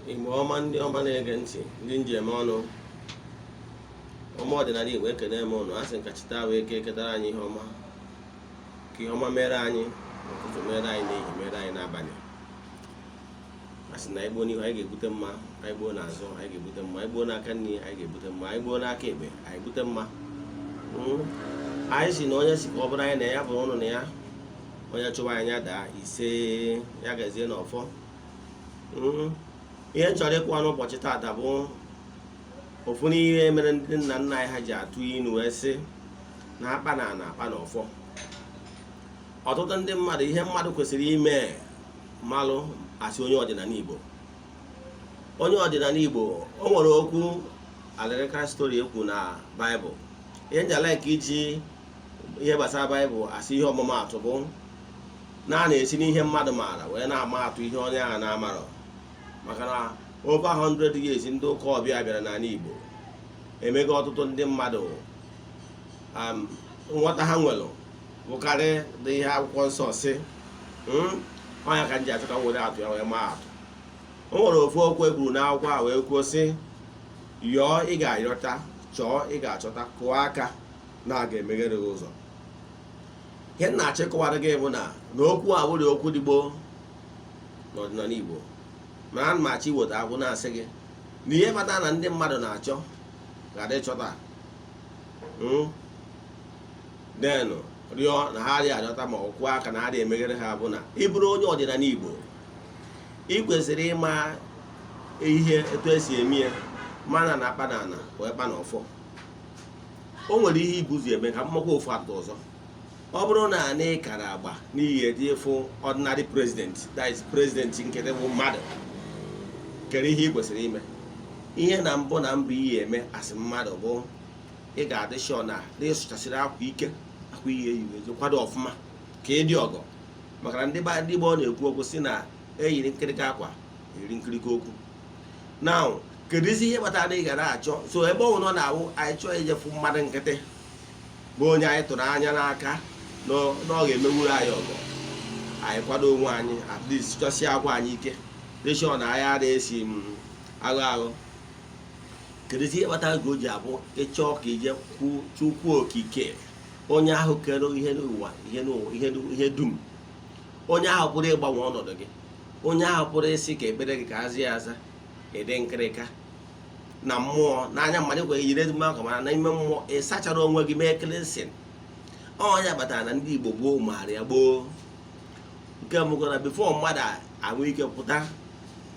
Igbo ọma, ndị ọma na-ege ntị, ndị njem ọnụ ọma ọdịnala Igbo, ekene m ụnụ. A sị nkachita wee ike eketara anyị ihe ọma, ka ihe ọma mere anyị n'ụtụtụ, mere anyị n'ehihie, mere anyị n'abalị. A sị na anyị gbuo n'ihu, anyị ga-ebute mma. Anyị gbuo n'azụ, anyị ga-ebute mma. Anyị gbuo n'aka nri, anyị ga-ebute mma. Anyị gbuo n'aka ekpe, anyị bute mma. Anyị si na onye si ka ọ bụrụ anyị na ya bụrụ ụnụ na ya, onye chụwa anyị ya daa ise, ya gazie n'ọfọ. Ihe m chọrọ ịkụwa n'ụbọchị taata bụ ofu n'ihe mere ndị nna nna anyị ha ji atụ inu wee sị na akpa na ana akpa na ọfọ. Ọtụtụ ndị mmadụ, ihe mmadụ kwesịrị ime malụ asị onye ọdịnala Igbo, onye ọdịnala Igbo, o nwere okwu alịrịka story ekwu na Baịbụl. Ihe nji like iji ihe gbasara Baịbụl asị ihe ọmụmaatụ bụ na a na-esi n'ihe mmadụ maara wee na-ama atụ ihe onye ahụ na-amarọ, maka na over 100 years ndị ụka ọbịa bịara n'ala Igbo emego ọtụtụ ndị mmadụ nghọta ha nwere bụkarị dị ihe akwụkwọ nsọ si ọnya ka m ji achọ ka m were atụ ya wee maa atụ. O nwere ofu okwu e kwuru n'akwụkwọ a wee kwuo sị, yọọ, ị ga-ayọta; chọọ, ị ga-achọta; kụọ aka, na a ga-emeghere gị ụzọ. Ihe m na-achọ ịkọwara gị bụ na na okwu a bụrụ okwu dị gboo n'ọdịnala Igbo, mana ana m achọ iweta akwụ na-asị gị na ihe kpatara na ndị mmadụ na-achọ ghara ịchọta, denụ rịọ na ha adịghị arịọta, ma ọ kwụọ aka na ha adịghị emeghere ha, bụ na ị bụrụ onye ọdịnala Igbo, ị kwesịrị ịma ihe etu esi eme ya, mana na akpa na ana wee kpa na ọfọ. O nwere ihe ibuzu eme ka mmakwa ofu atụ ọzọ. Ọ bụrụ na anyị kara agba n'ihi eji ịfụ ordinary president, that is president nkịtị bụ mmadụ, kere ihe ị kwesịrị ime. Ihe na mbụ na mbụ ihe eme asị mmadụ bụ ị ga-adị sure na ịsụchasịrị akwa ike, akwa ihe eyi eji kwado ọfụma ka ị dị ọgọ, maka na ndị ndị Igbo na-ekwu okwu si na eyiri nkịrịka akwa eri nkirika okwu. Now, kedụzi ihe kpatara na ị gara achọ so ebe ọ nọ na-awụ anyị chọọ ijefu mmadụ nkịtị bụ onye anyị tụrụ anya n'aka na ọ ga-emewuru anyị ọgọ, anyị kwado onwe anyị, at least chọsie akwa anyị ike, dị sure na anyị adịghị esi m aghụ aghụ? Kedụzi ihe kpatara ka o ji abụ ịchọọ ka ije kwu Chukwu Okike, onye ahụ kere ihe n'ụwa, ihe n'ụwa, ihe dum, onye ahụ pụrụ ịgbanwe ọnọdụ gị, onye ahụ pụrụ ịsị ka ekpere gị ka aza ya aza, ịdị nkịrịka na mmụọ n'anya mmadụ kweghị yiri ezigbo aka, mana n'ime mmụọ ị sachara onwe gị, mee cleansing? Ọnya kpatara na ndị Igbo gboo maara ya gboo. Nke mbụ, na before mmadụ anwe ike pụta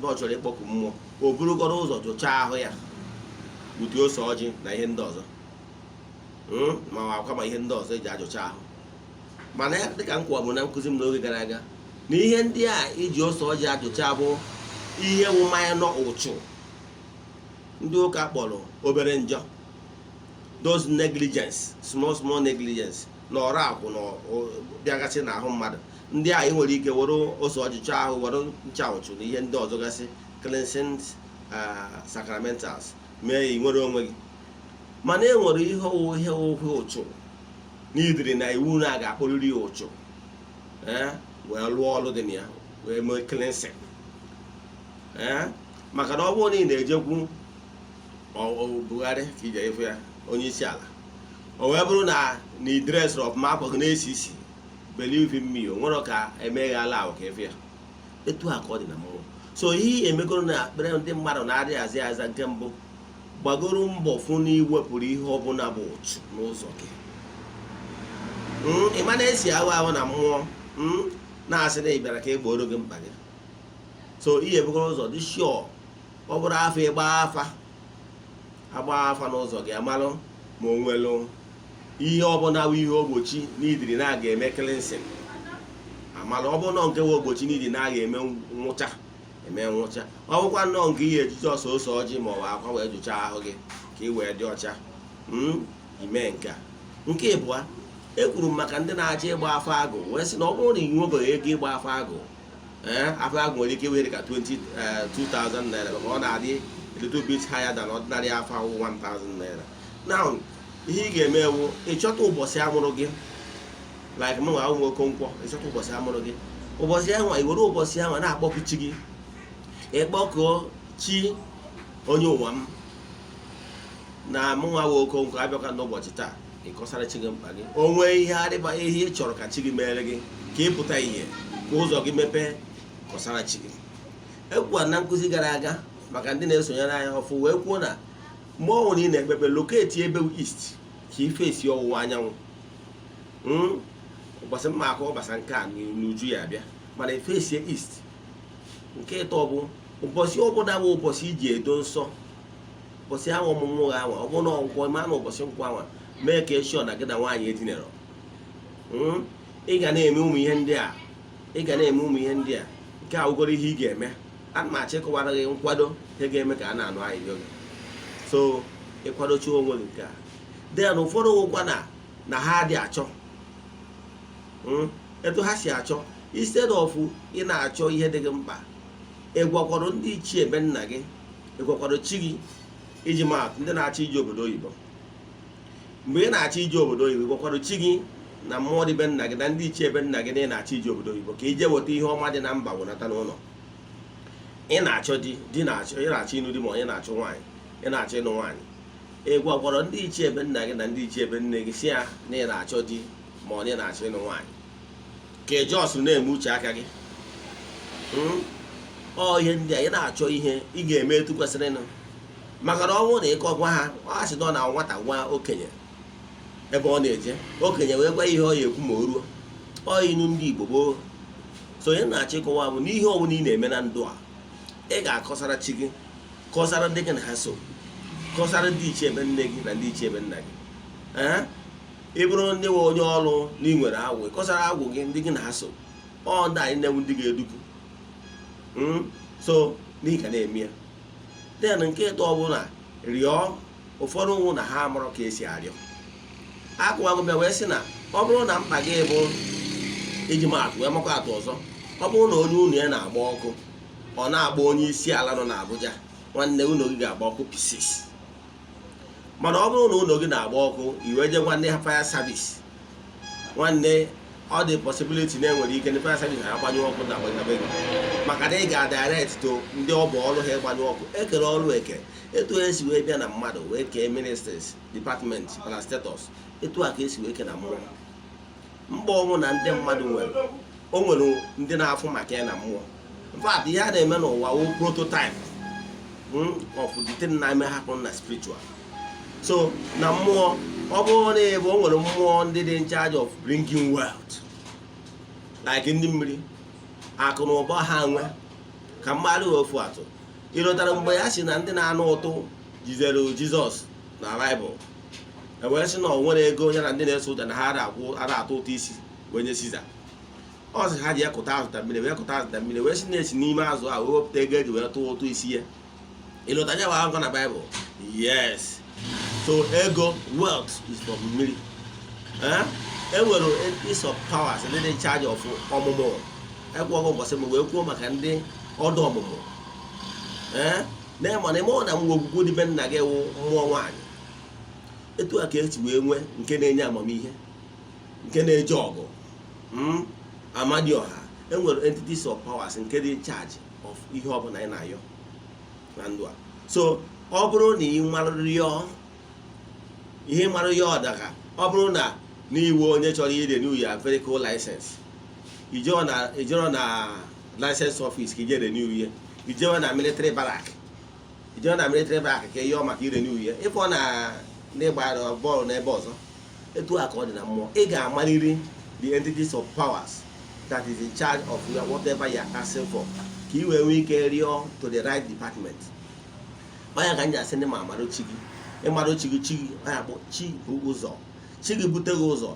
na ọ chọrọ ịkpọku mmụọ, o burugoro ụzọ jụchaa ahụ ya, gbute ose ọjị na ihe ndị ọzọ, ma ọ akwa ma ihe ndị ọzọ eji ajụcha ahụ. Mana ya dịka m kwuwabụ na nkụzi m n'oge gara aga, na ihe ndị a iji ose ọjị ajụcha bụ ihe wụ minor ụchụ ndị ụka kpọrọ obere njọ, those negligence, small small negligence na ọrụ akwụ na bịagasị n'ahụ mmadụ. Ndị a ị nwere ike were ose ọjịcha ahụ, were ncha ụchụ na ihe ndị ọzọ gasị, cleansing sacramentals, mee ya, ị nwere onwe gị. Mana e nwere ihe ọwụ ihe ohu ụchụ n'idiri na iwu na a ga-akpọrịrị ya ụchụ ee wee lụọ ọrụ dị na ya, wee mee cleansing ee, maka na ọ bụrụ na ị na-ejekwu Buhari ka ije ịfụ ya, onye isi ala, o wee bụrụ na na ị dressịrị ọfụma, akwa gị na-esi isi, believe in me, o nwere ka emeghala ahụ ka ịfụ ya. Etu a ka ọ dị na mmụọ. So ihe emegoro na ekpere ndị mmadụ na-adịghị aza aza, nke mbụ, gbagoro mbọ fụ na iwepụrụ ihe ọbụla bụ ụchụ n'ụzọ gị. Ị ma na-esi ahụ ahụ na mmụọ na-asị na ị bịara ka e gboro gị mkpa gị. So ihe ebugoro ụzọ dị sure, ọ bụrụ afọ ịgba afa, agba afa n'ụzọ gị, amalụ ma o nwere ihe ọbụla bụ ihe ogbochi n'idiri na aga eme cleansing, amalụ. Ọ bụrụ nọ nke nwe ogbochi n'idi na aga eme nwụcha, eme nwụcha. Ọ bụkwa nnọọ nke ihe ejiji ọsọ ose ọjị ma ọ bụ akwa wee jụchaa ahụ gị ka ị wee dị ọcha, ime nke a. Nke ịbụa, ekwuru m maka ndị na-achọ ịgba afa agụ, wee sị na ọ bụrụ na ị nwebeghị ego ịgba afa agụ, ee, afa agụ nwere ike iwere ka 22,000 naira, maka ọ na-adị a little bit higher than ordinary afa 1000 naira. Now, ihe ị ga-eme ewu ịchọta ụbọchị amụrụ gị, like m nwa ụmụ Okonkwo, ịchọta ụbọchị amụrụ gị, ụbọchị ahụ i were ụbọchị ahụ na-akpọku chi gị, ịkpọkuo. Chi onye ụwa m na mụnwa nwe Okonkwo abịakwa n'ụbọchị taa. Ịkọsara chi gị mkpa gị, o nwee ihe arịba, ihe ị chọrọ ka chi gị mere gị, ka ị pụta ihe, ka ụzọ gị mepee, kọsara chi gị. Ekwuwa na nkụzi gara aga, maka ndị na-esonyere anyị ọfụ, wee kwuo na mgbe ọnwụ na ị na-ekpepe, locate ebe east ka ife esi ọwụwa anyanwụ. Ụbọchị mma akụ gbasa nke a n'uju ya abịa, mana efesie east. Nke ịtọ bụ ụbọchị ọbụla bụ ụbọchị iji edo nsọ, ụbọchị ahụ ọmụmụ gị anwa. Ọ bụrụ na nkwọ ma na ụbọchị nkwọ anwa, mee ka eshọ na gị na nwaanyị edinere. Ị ga na-eme ụmụ ihe ndị a, ị ga na-eme ụmụ ihe ndị a. Nke a wụgoro ihe ị ga-eme. Ana m achọ ịkọwara gị nkwado ihe ga-eme ka a na-anụ ahịrịọ gị. So ịkwadochi onwe gị nke a. Then ụfọdụ wụkwa na ha dị achọ. Etu ha si achọ, instead of ị na-achọ ihe dị gị mkpa, ị gwakwara ndị ichie ebe nna gị, ị gwakwara chi gị. Iji maatụ, ndị na-achọ ije obodo oyibo, mgbe ị na-achọ ije obodo oyibo, ị gwakwara chi gị na mmụọ dị be nna gị na ndị ichie ebe nna gị na ị na-achọ ije obodo oyibo ka ije weta ihe ọma dị na mba wenata n'ụlọ? Ị na-achọ di, di na-achọ, ị na-achọ ịnụ di, ma onye na-achọ nwaanyị, ị na-achọ ịnụ nwaanyị, ị gwakwara ndị ichie ebe nna gị na ndị ichie ebe nne gị si ya na ị na-achọ di ma onye na-achọ ịnụ nwaanyị, ka ị just na-eme uche aka gị? Ọ ihe ndị a ị na-achọ, ihe ị ga-eme etu kwesịrị ịnụ, maka na ọ bụrụ na ịkọ gwa ha, ọ sị na ọ na nwata gwa okenye ebe ọ na-eje, okenye wee gwa ihe ọ ya ekwu ma o ruo. Ọ inu ndị Igbo gboo. So onye na-achọ ịkọwa bụ n'ihe ọbụla ị na-eme na ndụ a, ị ga-akọsara chi gị, kọsara ndị gị na ha so, kọsara ndị ichie ebe nne gị na ndị ichie ebe nna gị. Ee, ị bụrụ ndị nwe onye ọrụ na ị nwere agwụ, kọsara agwụ gị, ndị gị na ha so. Ọ ndị anyị na-ewu ndị ga-edupu. So n'ihi ka na-eme ya. Then nke ịtọ ọbụla, rịọ. Ụfọdụ nwụ na ha amarọ ka esi arịọ. Akụwagụ bịa wee sị na ọ bụrụ na mkpa gị bụ, iji maatụ wee makwa atụ ọzọ, ọ bụrụ na onye unu ya na-agba ọkụ, ọ na-agba onye isi ala nọ n'Abuja, nwanne, ụlọ gị ga-agba ọkụ pieces. Mana ọ bụrụ na ụlọ gị na-agba ọkụ, i wee je gwa ndị fire service, nwanne, ọ dị possibility na enwere ike ndị fire service ha agbanyụ ọkụ na be gị, maka na ị ga direct to ndị ọ bụ ọrụ ha ịgbanyụ ọkụ. Ekere ọrụ eke. Etu esi wee bịa na mmadụ wee kee ministries, department, parastatals, etu a ka esi wee kee na mmụọ. Mkpa ọnwụ na ndị mmadụ nwere, o nwere ndị na-afụ maka ya na mmụọ. In fact, ihe a na-eme n'ụwa wụ prototype of the thing na-eme happen na spiritual. So na mmụọ, ọ bụrụ na ebe o nwere mmụọ ndị dị in charge of bringing wealth, like ndị mmiri, akụ na ụba ha nwe ka mmadụ. Ofu atụ ịlọtara mgbe ya si na ndị na-anụ ụtụ jidere Jizọs na Baịbụl, e wee sị na ọ nwere ego ya na ndị na-eso ụzọ na ha ara atụ ụtụ isi wee nye Siza. Ọ sị ha ji ya kụta azụ ta mmiri, wee kụta azụ ta mmiri, wee sị na-esi n'ime azụ a wee wepụta ego eji wee tụọ ụtụ isi ya. Ịlọta ya bụ akụkọ na Baịbụl? Yes. So ego, wealth is from mmiri. E nwere entities of powers ndị dị in charge of ọmụmụ. Ekwuogo ụbọchị m wee kwuo maka ndị ọdụ ọmụmụ. Ee, na mana ime ọ na nwa ogwugwu dị be nna gị wụ mmụọ nwaanyị. Etu a ka esi wee nwee nke na-enye amamihe, nke na-eje ọgụ, amadioha. Enwere entities of powers nke dị in charge of ihe ọbụla anyị na-ayọ na ndụ a. So ọ bụrụ na ị marụrịọ ihe mara ya, ọdaka ọ bụrụ na n'iwu onye chọrọ irenew ya vehicle license, ijero na license office ka ije renew ihe, ijewe na military barrack, ijewe na military barrack ka ịyọọ maka irenew ihe, ịfọ na n'ịgbara bọọlụ n'ebe ọzọ. Etu a ka ọ dị na mmụọ. Ị ga-amarịrị the entities of powers that is in charge of your whatever you are asking for, ka ị wee nwee ike rịọ to the right department. Onye ka m ji asị ndị ma amarụ chi gị, ịmarụ chi gị, chi gị onye akpọ chi bụ ụzọ, chi gị bute gị ụzọ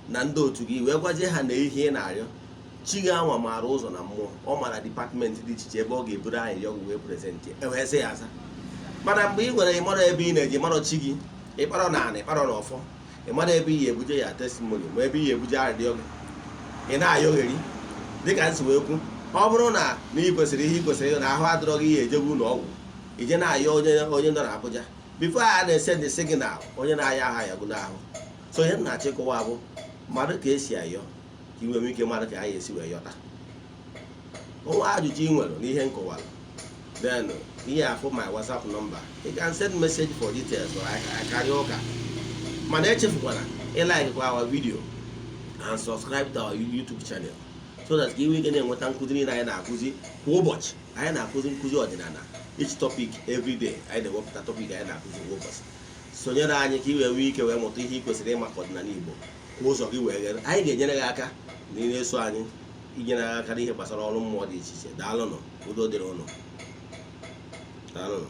na ndị otu gị, wee gwazie ha na ihe ị na-arịọ. Chi gị anwa maara ụzọ na mmụọ, ọ maara department dị iche iche ebe ọ ga-eburu anyị rịọ gị wee present, ewee sị ya aza. Mana mgbe ị nwere ịmara ebe ị na-eje, ịmarọ chi gị, ịkparọ na ana, ịkparọ na ọfọ, ịmara ebe ị ga-ebuje ya testimony, ma ebe ị ga-ebuje arịrịọ gị, ị na-ayọgheri. Dịka nsi wee kwu, ọ bụrụ na na ị kwesịrị ihe ị kwesịrị na ahụ adịrọ gị, ihe ejegwu ụlọ ọgwụ, ije na-ayọ onye nọ n'Abuja before a na-ese ndị signal onye na-aya ahụ ayagụ n'ahụ. So onye na-achọ ịkọwa bụ mmadụ ka esi ayọ, ka ị nwee ike mmadụ ka a ga-esi wee yọta onwe. Ajụjụ ị nwere n'ihe nkọwara. Then ihe afụ my WhatsApp number, you can send message for details or akarịa ụka. Mana echefukwana ịlike kwa our video and subscribe to our YouTube channel so that ka ị nwee ike na-enweta nkụzi niile anyị na-akụzi kwa ụbọchị. Anyị na-akụzi nkụzi ọdịnala, each topic every day. Anyị na-ewepụta topic anyị na-akụzi kwa ụbọchị. Sonyere anyị ka ị wee nwee ike wee mụta ihe ị kwesịrị ịma ka ọdịnala Igbo ka ụzọ gị wee ghere. Anyị ga-enyere gị aka na ị na-eso anyị, inyere gị aka n'ihe gbasara ọrụ mmụọ dị iche iche. Daalụnụ, udo dịrị ụnụ, daalụnụ.